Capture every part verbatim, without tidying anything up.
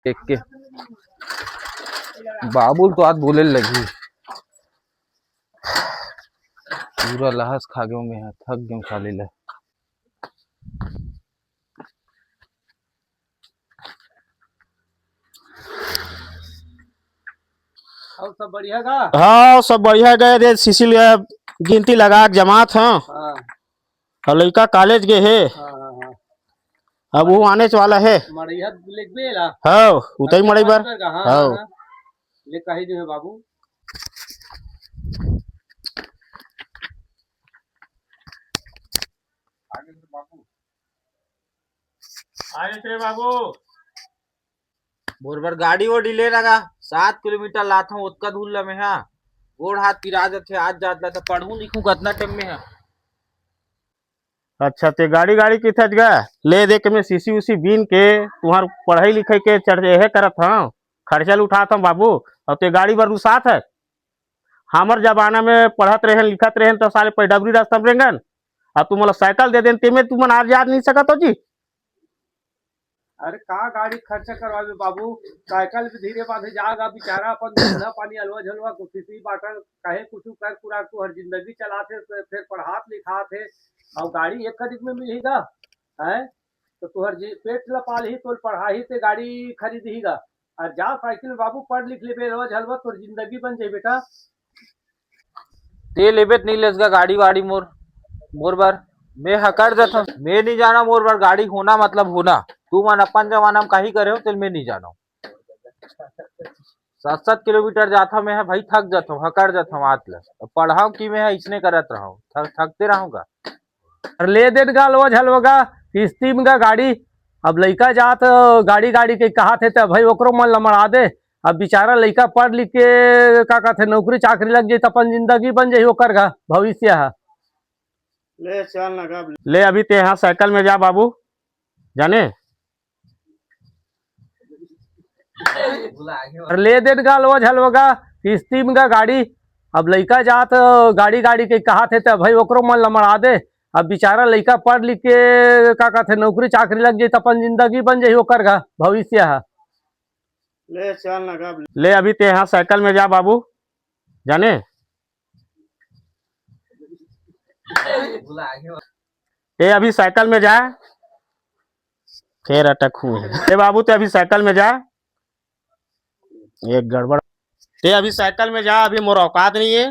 देख के बाबुल तो आज बोले लगी, पूरा लहस खा गयो मैं, थक गयो साले ले। और सब बढ़िया का? हाँ, सब बढ़िया गए रे, सीसी ले गिनती लगा के जमात, हाँ। हाँ। और लइका कॉलेज गए हे। हाँ, हाँ, हाँ। अब वो आने वाला है। मड़ैया लेके बेला। हाँ, उतई मड़ई बर। हाँ, हाँ। हाँ। ले कही दे बाबू। आगे से बाबू। मोर बर गाड़ी वाड़ी ले लगा, सात किलोमीटर लाथों, ओतका दूर ला मेहा गोड़ हाथ पिरा जथे, आज जात ला त पढ़ू लिखू कतना टाइम में है। अच्छा, ते गाड़ी गाड़ी किथे गा? ले दे के मैं सीसी उसी बीन के तुहार पढ़ाई लिखाई के चढ़ एहे करत हूँ, खर्चा ल उठात हूँ बाबू। और ते गाड़ी बर रुसात है। हमर जमाना में पढ़त रहेन लिखत रहेन तो साले पैडबरी रास्ता में रेंगन, अब तू मोला साइकिल दे देन, तेमे तू मन आज याद नहीं सकत हो जी। अरे का गाड़ी खर्चा करवाबे बाबू, साइकिल भी धीरे बांधे जागा, बेचारा अपन धंधा पानी अलवा झलवा कुछ इसी बाटा, कहे कुछ कर कुरा तू हर जिंदगी चलाथे, फिर पढ़ात लिखात है, और गाड़ी एक कदिक में मिलही गा, हैं? तो तुहर जी पेट ल पालही, तोल पढ़ाही, ते गाड़ी खरीदही गा। और जा साइकिल में बाबू पढ़ लिख लेबे, अलवा झलवा तोर जिंदगी बन जाई बेटा। ते लेबे त नहीं लेस गा गाड़ी वाड़ी मोर, मोर बर। मैं हकर जथों, मैं नहीं जाना, मोर बर गाड़ी होना मतलब होना। तू मन अपन जमाना में काही करे हो, तेल मैं नहीं जाना। सात सात किलोमीटर जाथों मैं ह भाई, थक जाथों, हकर जाथों आत ल। अब पढ़ाऊँ कि मैं ह इसने करत रहूँ, थक, थकते रहूँ गा। अरे ले देन गा, अलवा झलवा गा, किस्ती में गा गाड़ी। अब लइका जात गाड़ी गाड़ी के कहात हे त भाई ओकरो मन ल मड़ा दे। अब बेचारा लइका पढ़ लिख के का कहथे, नौकरी चाकरी लग जाई त अपन जिंदगी बन जाई ओकर गा भविष्य ह। ले चल ना गा। ले अभी ते यहाँ साइकिल में जा बाबू, जाने। अरे ले देन गा, अलवा झलवा गा, किस्ती में गा गाड़ी। अब लइका जात गाड़ी गाड़ी के कहात हे त भाई ओकरो मन ल मड़ा दे। अब बेचारा लइका पढ़ लिख के का कहथे, नौकरी चाकरी लग जाई त अपन जिंदगी बन जाई ओकर गा भविष्य ह। ले चल ना गा। ले अभी ते यहाँ साइकिल में जा बाबू, जाने। ते अभी साइकिल में जा, फिर अटक हुए। ए बाबू, ते अभी साइकिल में जा, एक गड़बड़। ते अभी साइकिल में जा, अभी मोर औकात नहीं है।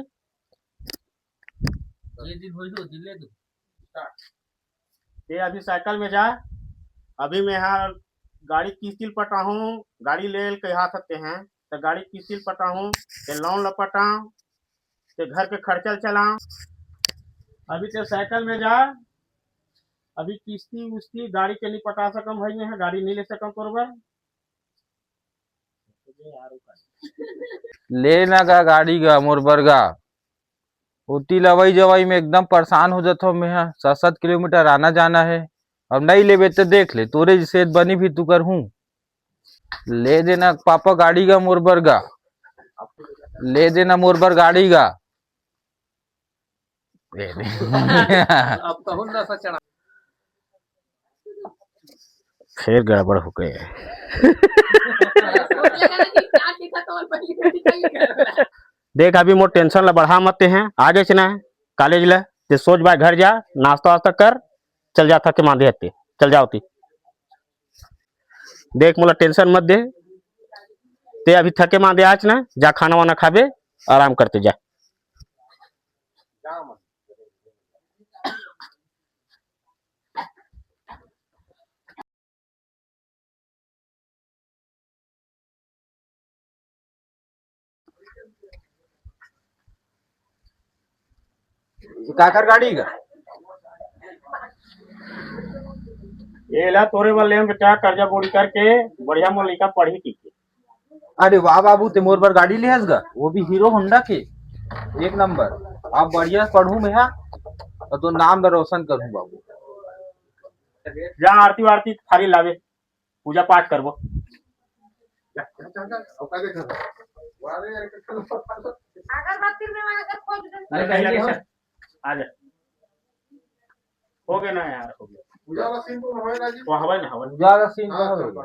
ये दिन होई हो, दिन ले दो। ते अभी साइकिल में जा, अभी मैं यहाँ गाड़ी किस्ती ल पटाहूँ, गाड़ी ले ल कहा सकते हैं, तो गाड़ी किस्ती ल पटाहूँ, ते लोन ल पटाऊँ, ते घर के खर्चा ल चलाऊँ। अभी ते साइकिल में जा, अभी किस्ती उस्ती गाड़ी के नहीं पटा सकम भाई, मैं गाड़ी नहीं ले सकम तोर बर। ले ना गा गाड़ी गा मोर बर गा, ओती लवई जवई में एकदम परेशान हो जाथव मैं ह। सात सात किलोमीटर आना जाना है, अब नहीं लेबे तो देख ले, तोरे जैसे बनी भी तू करहूँ। ले देना पापा गाड़ी गा मोर बर गा, ले देना मोर बर गाड़ी गा। ए दे। अब कहूँ ना सा चढ़ा। फिर गड़बड़ हो गए। देख, अभी मोर टेंशन ला बढ़ा मत ते हैं, आ जाए ना कॉलेज ला, ते सोच बाय घर जा, नाश्ता वास्ता कर, चल जा, थके मांदे हते, चल जाओ ती। देख, मोला टेंशन मत दे, ते अभी थके मांदे आज ना, जा खाना वाना खाबे, आराम करते जा। काकर गाड़ी का? ये ला तोरे बर लेन बेटा, कर्जा बोड़ी करके बढ़िया मोर लइका पढ़ी की। अरे वाह बाबू, ते मोर बर गाड़ी ले हस गा, वो भी हीरो होंडा के, एक नंबर। अब बढ़िया पढ़ूं मैं हा, और तो नाम ला रोशन करूं बाबू। जा आरती वारती थारी लावे, पूजा पाठ करबो। अरे पहले आ जा। हो गया ना यार, हो गया। पूजा का सीन तो हवे ना जी। तो हवे ना, हवे। पूजा का सीन तो हवे।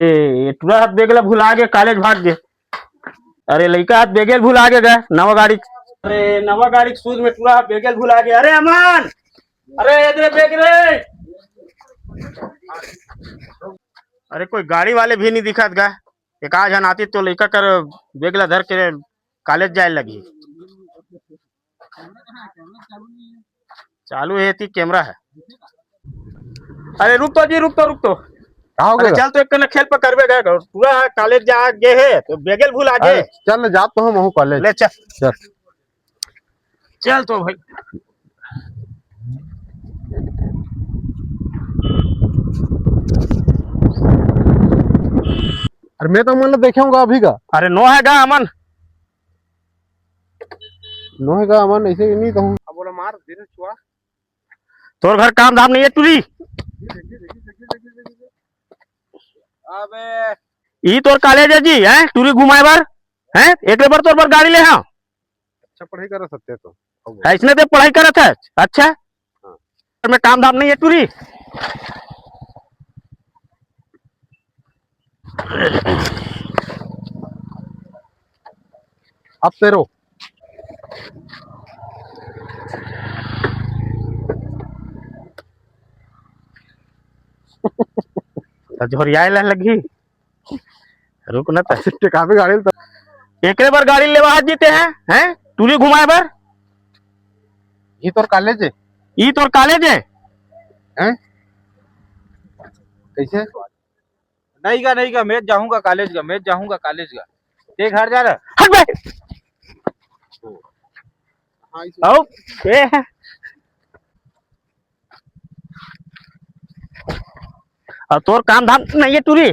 ए, टुरा हाथ बेग ला भुला गे, कॉलेज भाग गे। अरे लइका हाथ बेगेल भुला गे गा, नवा गाड़ी। अरे नवा गाड़ी के सूद में टुरा हाथ बेगेल भुला गे। अरे अमन, अरे इधर बेग रे। अरे कोई गाड़ी वाले भी नहीं दिखत गा। एक आध झन आती तो लइका कर बेग ला धर के कॉलेज जाए लगी। चालू है ती कैमरा है। अरे रुक तो जी, रुक तो, रुक तो। का हो अरे गया? चल तो एक कने खेल पर करबे गए, पूरा कॉलेज जा गे है तो बेगेल भुला गे। अरे चल ना, जात तो हम हूँ कॉलेज। ले चल। चल। चल तो भाई। अरे मैं तो मन ला देखे हूँ अभी का। अरे नो है गा अमन। नो है गा अमन, ऐसे नहीं कहूँ। अब बोला मार धीरे छुआ। तोर घर काम धाम नहीं है टूरी। अबे ई तोर कॉलेज है जी, हैं टूरी घुमाए बर, हैं एक बार तोर बर गाड़ी ले हाँ। अच्छा पढ़ाई कर सकते तो। ऐसने ते पढ़ाई करत है। अच्छा हाँ। मैं काम धाम नहीं है टूरी। अब तेरो। त झोरियाए ला लगी। रुक ना त। काफी गाड़ी ल त एकरे बर गाड़ी लेवा हाथ जीते हैं, हैं टूरी घुमाए बर। ये तोर कॉलेज है? ई तोर कॉलेज है? हैं? कैसे? नहीं का, नहीं का, मैं जाऊंगा कॉलेज का, मैं जाऊंगा कॉलेज का। ते घर जा रहा। हट बे। हाँ, इस आओ। ए। अब तोर काम धाम नहीं है टूरी।